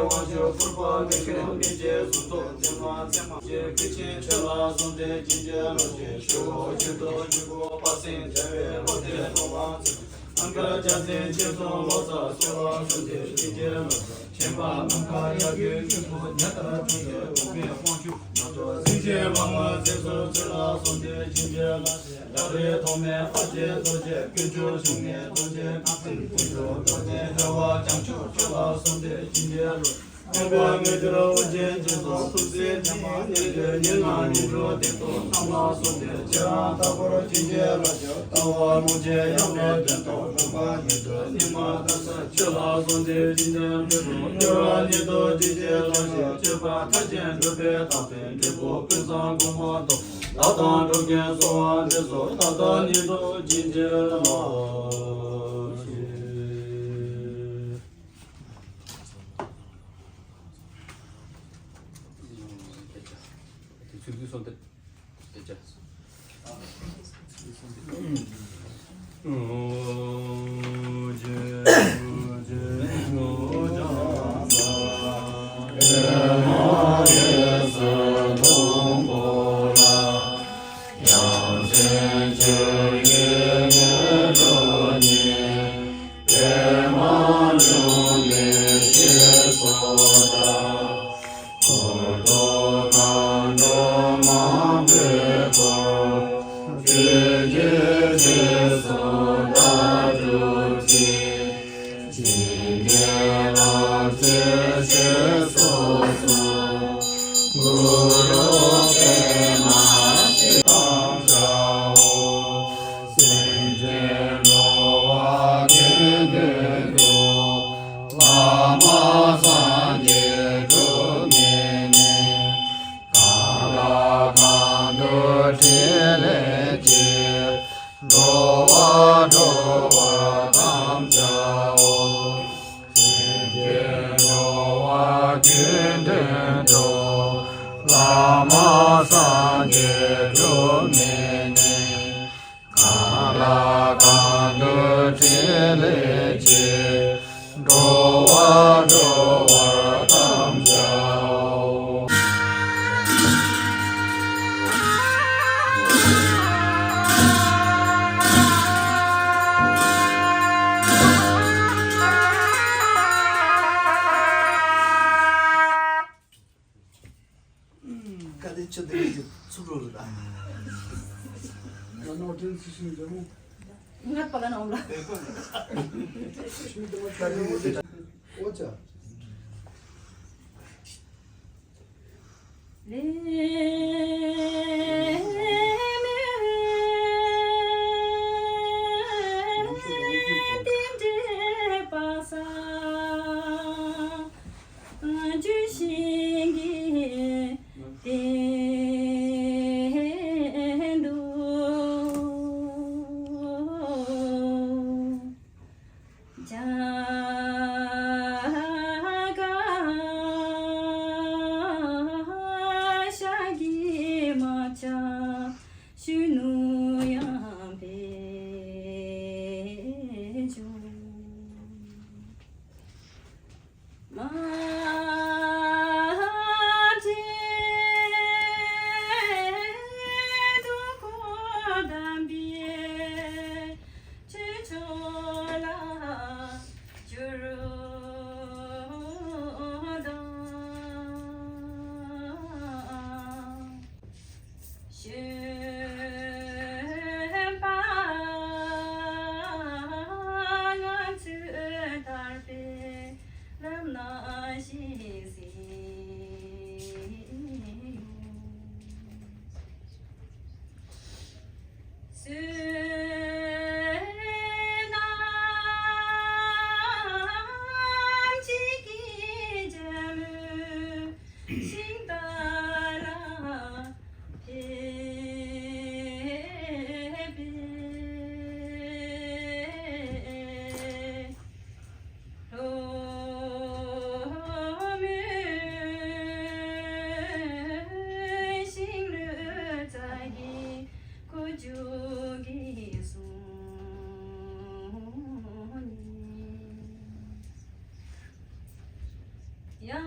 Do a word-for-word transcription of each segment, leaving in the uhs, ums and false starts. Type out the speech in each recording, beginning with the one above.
དབང་ཕྱུག་ཕུར་པ་མི་བསྐྱོད་མི་འཇིགས་གཟུངས་ཐོབ་མཛད་པ་མཚན་མ་ཆེ། ཀུན་མཁྱེན་ཆོས་ལ་གསོལ་འདེབས་བྱིན་གྱིས་རློབས་ཤིག། ཞུ་བོ་ཆོས་སྐུ་ཆོས་སྐུ་དཔལ་སེང་བྱ་བའི་བློ་གཏད་རླུང་དབང་ཚུགས། ཨ་གར་ལྕགས་སྲིན་ཆེ་ཚོགས་ལོ་ཙཱ་གསོལ་བ་གསོལ་འདེབས་བྱིན་གྱིས་རློབས་ཤིག། ཆེན་པ་ནམ་མཁའ་ཡར་གྱི་སྙིང་པོ་ཉ་ལྟར་འཁྲུངས་ཏེ་འོག་མིན་དབང་ཕྱུག་མ་ཐོབ་སེང་ཆེན་བླ་མ་རྗེས་སུ་མཆི་ལ་གསོལ་འདེབས་བྱིན་གྱིས་རློབས་ཤིག། ཡབ་རིགས་ཐོགས་མེད་ཨ་ཏི་རྡོ་རྗེ་ཀུན་འབྱུང་ཞིང་གནས་རྡོ་རྗེ་ཁང་སེང་ཀུན་འབྱུང་རྡོ་རྗེ་རྒྱལ་བ་བྱང་ཆུབ་མཆི་ལ་གསོལ་འདེབས་བྱིན་གྱིས་རློབས། མཁྱེན་པ་མི་འགྱུར་དབུ་ཅན་རྗེས་སུ་ཐུགས་སྲས་ཉི་མ་ཉི་ཤུ་ཉི་ལྔ་ཉི་དྲུག་སྟེང་དུ་བསྣམས་ལ་གསོལ་འདེབས་ཕྱི་རང་ལྟ་བུར་བྱིན་གྱིས་རློབས་ཤིག། ལྟ་བ་རླུང་ཆེན་ཡབ་མེས་སྤྲིན་ཐོག་འགྲོ་བ་ཉིད་དུ་ཉི་མ་ལྟར་གསལ། མཆི་ལ་གསོལ་འདེབས་བྱིན་གྱིས་རློབས་ཤིག། འགྱུར་བ་ཉིད་དུ་བྱིན་གྱིས་རློབས་ཤིག། སྤྱོད་པ་མཐར་ཕྱིན་སྒྲུབ་པའི་ཐབས་མཁས་འབྲས་བུ་ཀུན་བཟང་གོང་མ་ཐོབ། ལྷ་དང་འགྲོ་ཀུན་གསོལ་བ་འདེབས་སོ། ད་ལྟ་ཉིད་དུ་བྱིན་གྱིས་རློབས་ཤིག། གང་ལ་གང་འདུལ་ཕྲིན་ལས་ཀྱིས། འགྲོ་བ་སྒྲོལ་བར་དམ་བཅའ་འོ། སེམས་ཅན་འགྲོ་བ་ཀུན་དོན་དུ། བླ་མ་སངས་རྒྱས་འབྲུ་བརྙེས་ནས། གང་ལ་གང་འདུལ་ཕྲིན་ལས་ཀྱིས། འགྲོ་བ་སྒྲོལ་བར་དམ་བཅའ་འོ། ཀ་དེ་ཆུ་དེ་གི་ཚུགས་རོགས་རེད་ད། ང་ནོར་དྲན་ཚུལ་ཤིང་འདྲ་མོ། ངར་པ་ལ་ནོར་ལ། ཆུ་དེ་མ་ཀ་དེ་མོ་དེ་འོ་ཅག་གཞོན་པ་ང་ཚོས་ཐར་པའི་ལམ་སྣ་ཞིག་གཟིགས་ཡོང་། བསོད་ནམས་ཀྱི་རྒྱལ་མོ་ཤིང་རྟ་ལ་ཕེབས་པས། ལྷོ་མོན་ཤིང་ལོའི་རྩ་བཞིན་ཁོ་ཇོ་གིས་བཟུང་ནས།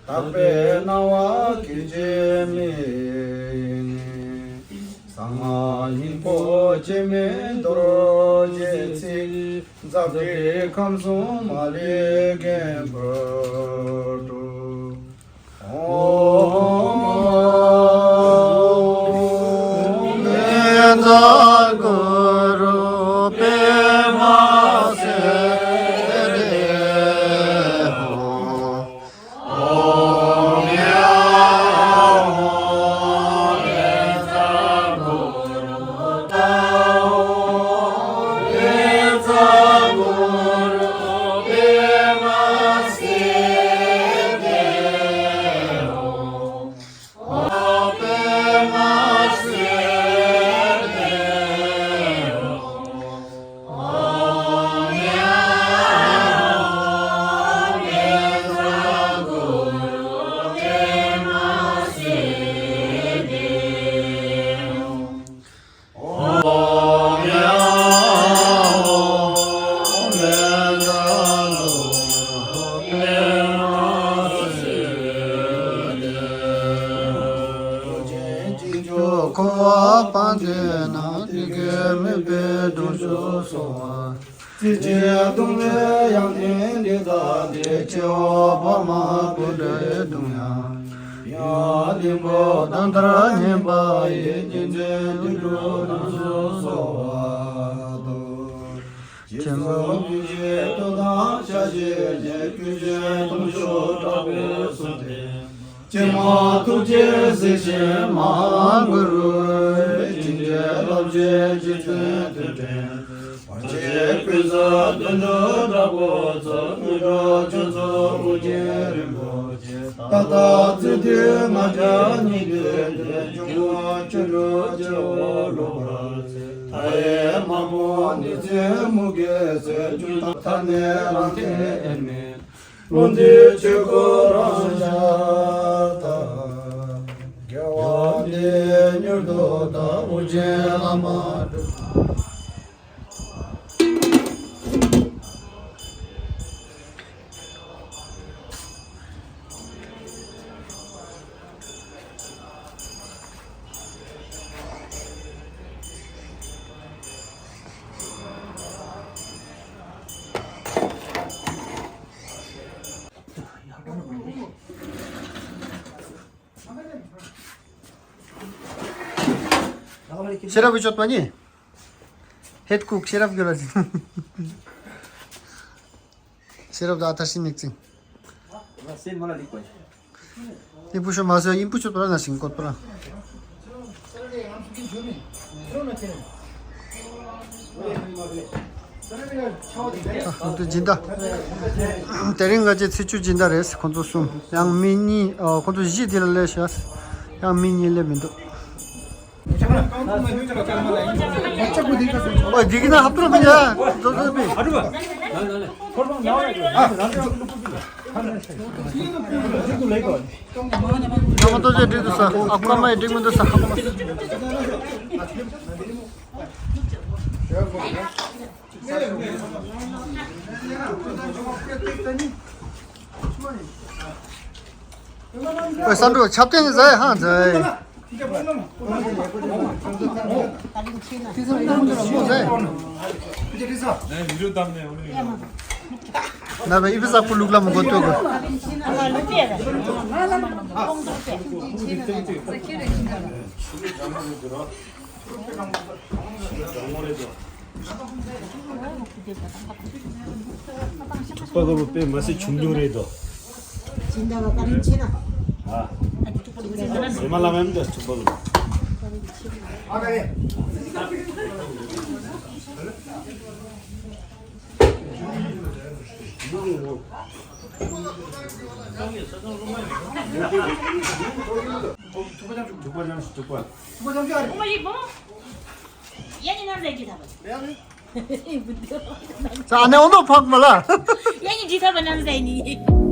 དག་པའི་སྣང་བ་སྐྱེ་མེད། གསང་སྔགས་སྙིང་པོ་སྐྱེ་མེད་རྡོ་རྗེའི་ཚིག་ཛཔྚ་ཏེ་ཁམས་གསུམ་མ་ལུས་རྒྱན་པར་སྤྲོ། ཨོཾ་ཨེ་ཛ་གུ་རུ་པདྨ་སིདྡྷི་ཧོ། འཁོར་བ་སྤངས་ཏེ་ནམ་མཁའི་མོས་པའི་འགྲོ་ཕྱོགས་སོ། རྩེ་གཅིག་གདུང་བའི་དབྱངས་ལྡན་འདི་ལྟ་སྟེ། སྤྱི་བོ་པདྨ་པུ་ཊའི་གདུང་ཡང་། ཡང་གླིང་བུ་གདན་ལྟར་བརྙེས་པ་ཡི། བསྙེན་ཆེན་དུད་འགྲོ་རྣམས་སུ་གསོལ་བ་འདེབས། སྤྱན་རས་གཟིགས་ཀྱི་ཐུགས་དམ་ཞལ་བཞི་བརྒྱད། སྐུ་བཞི་སྟོང་མཆོག་དྲག་པོའི་གསུང་སྟེ། ཀྱེ་མ་ཐུགས་རྗེས་གཟིགས་ཤིང་མ་གུས་པའི། བྱིན་གྱིས་བརླབ་ཕྱིར་རྗེ་བཙུན་དུས་མཐའི་འཕྲིན། བར་ཆད་ཀུན་སེལ་དུད་འགྲོ་དྲག་པོ་ཚུ། དུད་འགྲོ་ཁྱོད་ཚོའི་དབུ་རྒྱན་རིན་པོ་ཆེ། ད་ལྟ་རྩེ་མཐའི་ང་རྒྱལ་ཉི་ཟླའི་གདན། འབྱུང་པོ་ཁྱོད་འགྲོ་སྤྱི་བོར་ལྷུང་བར་མཛད། མཐའ་ཡས་མང་པོ་ནི་རྩེ་མུ་གེའི་ཚལ། ཁྱོད་དང་ཐ་མལ་རང་གི་དབྱེར་མེད། བློ་འདས་ཆོས་སྐུ་རང་ཤར་ལྟར། དགེ་བ་འདི་མྱུར་དུ་བདག་དབུ་ཅན་བླ་མ་སྒྲུབ། ཤེས་རབ་ཀྱི་སྤྱོད་པ་ནི། ཧེད་ཀུག་ཤེས་རབ་ཀྱི་ལ་ཟིན། ཤེས་རབ་དང་ཨ་ཐར་ཤི་ནིག་ཙིང་། ཨིན་པུ་ཤོ་མ་ཟོ་ཨིན་པུ་ཤོ་པ་ར་ན་ཤིང་ཀོད་པ་ར། ཨ་ཁོང་ཚོ་སྦྱིན་བདག་དེ་རིང་ང་ཚོའི་ཚེས་བཅུ་སྦྱིན་བདག་རེད། ཁོང་ཚོ་གསུམ། ཡང་མི་གཉིས། ཨ། ཁོང་ཚོ་བཞི་དེ་ལ་སླེབས་ཤག་ཡང་མི་གཉིས་སླེབས་མི་འདུག་ཨོ། འདི་གི་ན་ཧབ་ཏུ་ར་མི་ཡ། ཛོ་ཛོ་པི། ང་མ་ཏོ་ཅེ་འགྲིག་འདུག་ས། ཨ་ཀ་མ་ཡི་འགྲིག་མི་འདུག་ས། ཨོ། ས་འགྲོ་ཆབ་ཏན་ཟ་ཧང་ཟ། ན་བའི་ཨི་བི་ས་པུ་ལུག་ལ་མོ་གོ་ཏོ་གོ། ཐུག་པ་གོ་བོ་པེ་མ་སེ་ཆུང་ཆུང་རེད་དོ། སྦྱིན་བདག་བ་ཀ་རིན་ཆེ་ན། ཨ། ཟེ་མ་ལ་མེམ་དོ་ཐུག་པ་གོ་བོ། ཐུག་པ་ཅམ་ཞིག་ཐུག་པ། ཐུག་པ་ཅམ་ཞིག་ཨ་རེ། ཨོ་མ་ཡི་བོ། ཡ་ནི་ནམ་ཟེ་ཇི་ཐ་བ། ས་ཨ་ནེ་ཨོ་ནོ་ཕག་མ་ལ། ཡ་ནི་ཇི་ཐ་བ་ནམ་ཟེ་ནི།